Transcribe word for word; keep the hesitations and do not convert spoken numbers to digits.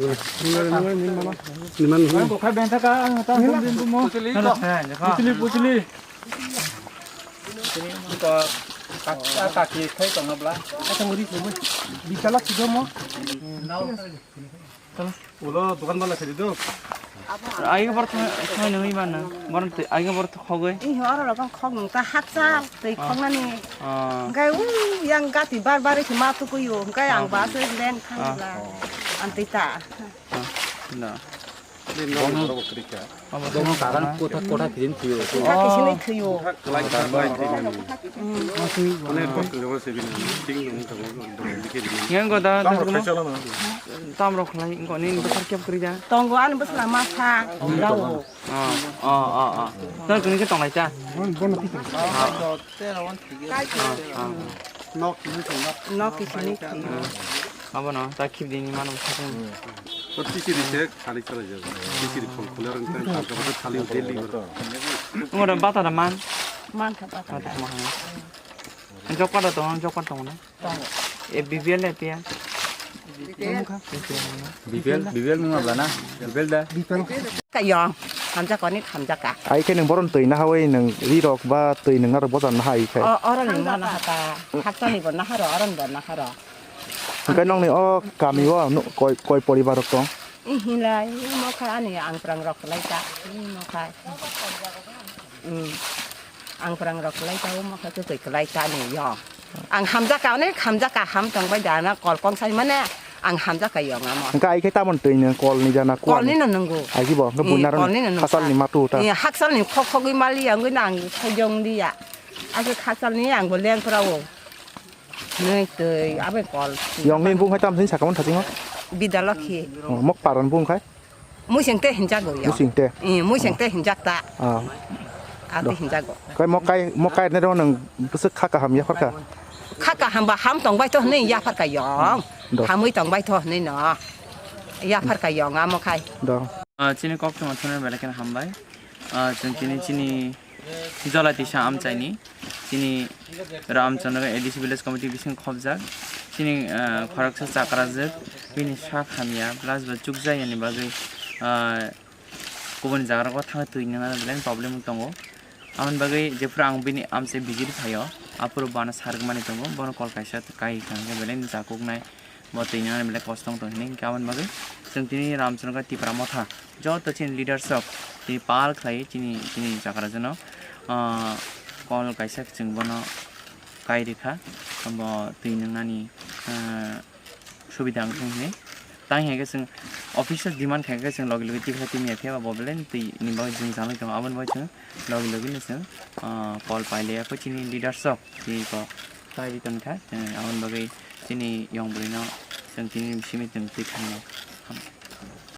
Niman. Ang kokha benta ka, ang ta bung bung mo. Puchili, puchili. Puchili, puchili. Ini ko kaki, kaki khai tong bla. Ata muri ko mo. Bitala kido mo. Ulo dokan bala khali do. Ai bor thang, thang nang iban na. Bor te, ai bor khogoi. Ih, oro rokong khok nung ta hakchal, tei khoknani. Ah. Hingke u yang gati bar bar se ma tukuyo, hingke ang ba se len thang la. Antei ta. Ah, na. Bono kagan kotha kotha kirin thuyo. Kotha kisinoi thuyo. Yang ko da tam rok khlai ko ni bwsar kep kri ja. Tongo ani bwsla ma sa. Dawo. Ah, ah, ah, ah. Tor kuni ke tonglai cha. Ah, ah. Nok kisinoi thuyo. Abono ta khibdi ni mano sakung. Tor tisiri se khali chala jago. Tisiri khol khol rang tang tang tang khali daily. Ngora bata da man. Man kha bata. Bata man. Jok pada tong, jok pada tong na. E B P L, A P L. B P L, B P L mung abla na. B P L da. Kayong, hamjak koni hamjak ka. Ai khe nung boron twi na hawi nung ri rok ba twi nung narok bojan na hai khe. O, oro ni mo na hata. Hakta ni bo na haro, oro ni bo na haro. Hingke nongni o kami o nu-, koi, koi poribar rok tong? Ih, hinlai, imo kha ani ang prang rok kwlai ta, imo kha. Hmm. Ang prang rok kwlai ta, imo kha kwtwi kwlai ta ni yo. Ang hamjak ka, onek hamjak ka, ham tong bai da na kol kong sai mane ang hamjak ka yo ngamo. Hingke ai khe tamon twi ni kol ni jana kuan. Kol ni no nungu. Ai khe bo, hingke buina rok ni hakchal ni matu ta. Iya, hakchal ni khok khogwi mali ya, ngwi nang khojong di ya. Ai khe hakchal ni ang bo leng pra o. Nui twi abai kol. Yong ni bung hai tam sini sakamo thajing ho. Bidalokhi. Oh, mok paron bung khai. Muising te hinjago ya. Muising te. Eh, muising te hinjak ta. Ah. Ati hinjago. Kai mok kai, mok kai ne ro nang bwswk kha kaham ya phar kha. Kha kaham ba ham tong bai to hwnwi ya phar ka yong. Do. Hamwi tong bai to hwnwi no. Ya phar ka yong amo khai. Do. Ah, chini kok tongma thunai belai kheno hambai. Ah, chwng chini, chini Jolaitisa amchaini, chini Ramchandra A D C Village Committee bising khobjak, chini, ah, khoroksa chakrajwk, bini sak hamya, plus bo chukjakya ni bagwi, ah, kubun jaga rogo thangwi twi nana belai problem tongo. Aboni bagwi jephuru ang bini amchai visit phaio, aphuru bo ano sarwkmani tongo, bono kol kaisa kai kha hwnkhe belai jakuknai. Bo twi nani belai kosto wng tong hini, hingke aboni bagwi chwng tini Ramchandra Tipra Motha joto chini leaders rok tini pal khlai chini, chini chakrajwkno, ah, kol kaisa chwng bono kai rikha, bo twi nwngnani, ah, subida wng thung hini. Tang hingke chwng office o demand khaikhe chwng logi logi tikha tini ya phiya bo belai twi ni bagwi jwngjal wng tongo, aboni bagwi chwng logi logi no chwng, ah, kol pai liya kho chini leaders rok tini ko kai ri tong kha, eh, aboni bagwi chini yong bwrwi no chwng tini simi chwng twi thangno.